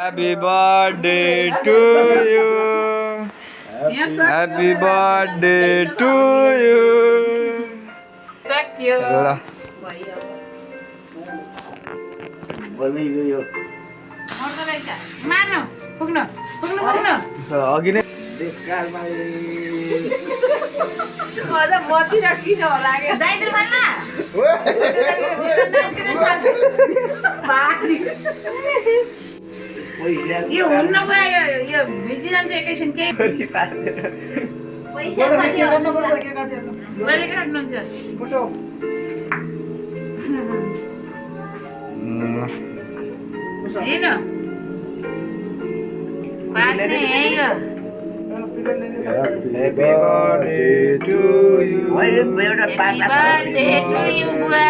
Happy birthday to you. Happy birthday to you. सक्यो ल मर्दो रहेछ मार्नु पुग्नु पुग्नु पुग्नु अघि नै अझ मतिर किन होला के दाइतिर मान्ला यो हुन्न भयो यो भिजिरन्छ एकैछिन केही पैसा कहिले काट्नुहुन्छ हेर्न पार्ने यही हो Happy birthday to you. Happy birthday to you बुआ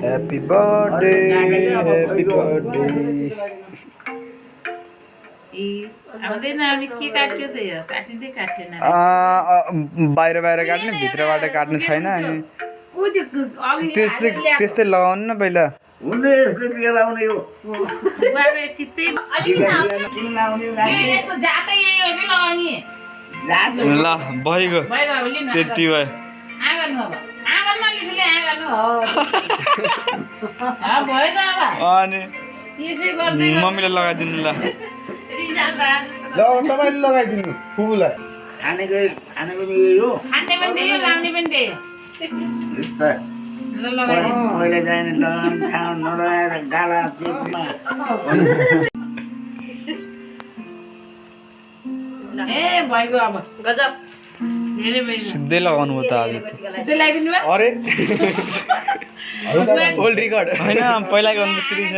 Happy birthday. Happy birthday. आउँदैन अनि के काट्यो त यो काटिँदै काटेन बाहिर बाहिर काट्ने भित्रबाट काट्ने छैन अनि ऊ त्यो अघि त्यस्तै त्यस्तै लगाउनु न पहिला हुने यस्तो बिहा लाउने हो बुवाको चित्तै यसको जातै यही हो कि लगाउने ल भइगयो भयो अब लिनु त्यति भयो आँगन अब आँगनमा लिनुले आँगन हो भयो त अब अनि यसै गर्दै मम्मीलाई लगाइदिनु ल रिजाल भए तपाईँले लगाइदिनु फुपूलाई खानेको यही हो खाने पनि त्यही हो लाउने पनि त्यही हो ल लगाइदिनु पहिला जाने लगाउनु ठाउँ नलगाएर गाला चेपमा ए भइगयो अब गजब धेरै भइगयो सिधै लगाउनु हो त आज त सिधै लगाइदिनु भयो अरे ओल्ड रेकर्ड होइन पहिलाको भन्दा सिरिज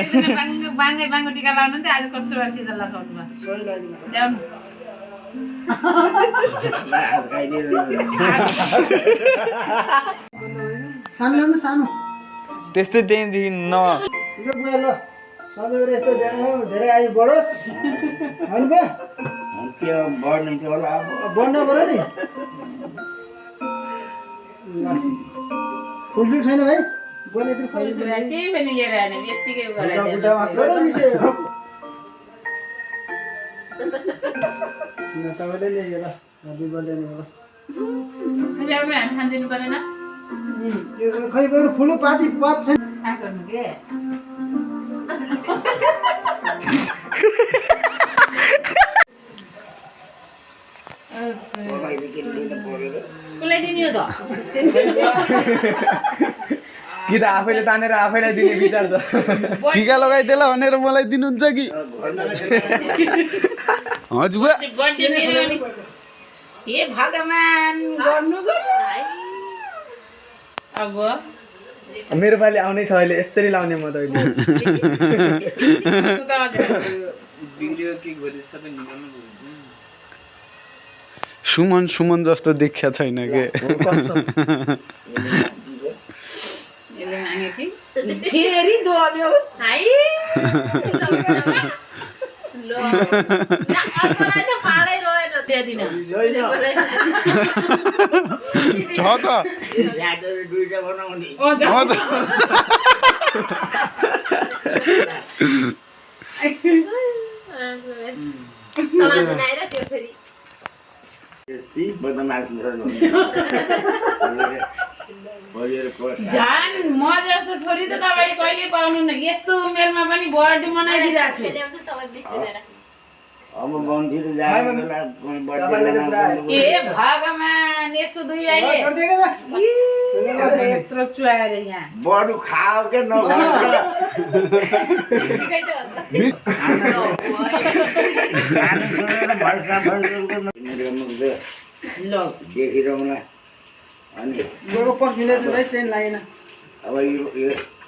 बाङ्गे बाङ्गो टिका लाउनु नि आज कस्तो भएर सिधा लगाउनु भयो ल्याउनु सानो त्यस्तै त्यहीँदेखि न सधैँ यस्तो धेरै आयु बढोस् होइन बा के बढ्ने थियो होला अब बढ्न पऱ्यो नि फुलफुल छैन भाइ बढ्ने केही पनि लिएर आएन यत्तिकै गराइदियो तपाईँले ल्याइयो ल ह्याप्पी बर्थडे ल्याउनु हामी खानिदिनु परेन खै बरु फुल पात छैन गर्नु के कसलाई दिने हो त कि त आफैले तानेर आफैलाई दिने विचार छ टिका लगाइदिएला भनेर मलाई दिनुहुन्छ कि हजुर बुवा वर्ष मेरो नि हे भगवान गर्नु अब मेरो पालि आउनै छ अहिले यस्तरी लाउने म त अहिले सुमन सुमन जस्तो देखिया छैन के फेरि दोल्यो हाइ छ त दुईटा बनाउने झन् म जस्तो छोरी त तपाईँ कहिले पाउनु न यस्तो उमेरमा पनि बर्थडे मनाइदिरहेको छु अब बन्थी त जाने ए भगवान यसको दुई अहिले यत्रो चुहाएर यहाँ बडु खाओ के देखिरहला अनि गएको पर्खिँदै दिँदै चेन लागेन अब यो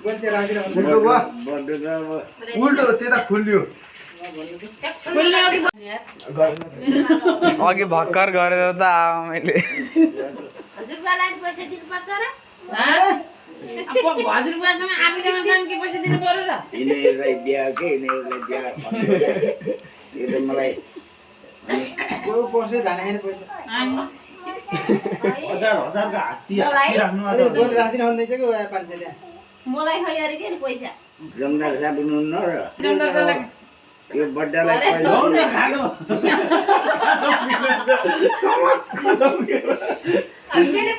बल्ते राखिरहनु बर्थडे त अब उल्टो त्यता खुल्यो अघि भर्खर गरेर त मैले हजुरबालाई पैसा दिनुपर्छ र हजुरबासँग आफैसँग के पैसा दिनु पर्यो र यिनीहरूलाई बिहा के यिनीहरूलाई बिहा यो त मलाई गएको पर्छ धाने पैसा हजार का हात्ती राख्नु अहिले गोल राखिदिनु भन्दैछ कि 500 त्यहाँ मलाई खै अरे के नि पैसा जमदार साबुन हुन्न र जमदार साबुन। यो बड्डालाई पहिला लौ न खानु अब मेरो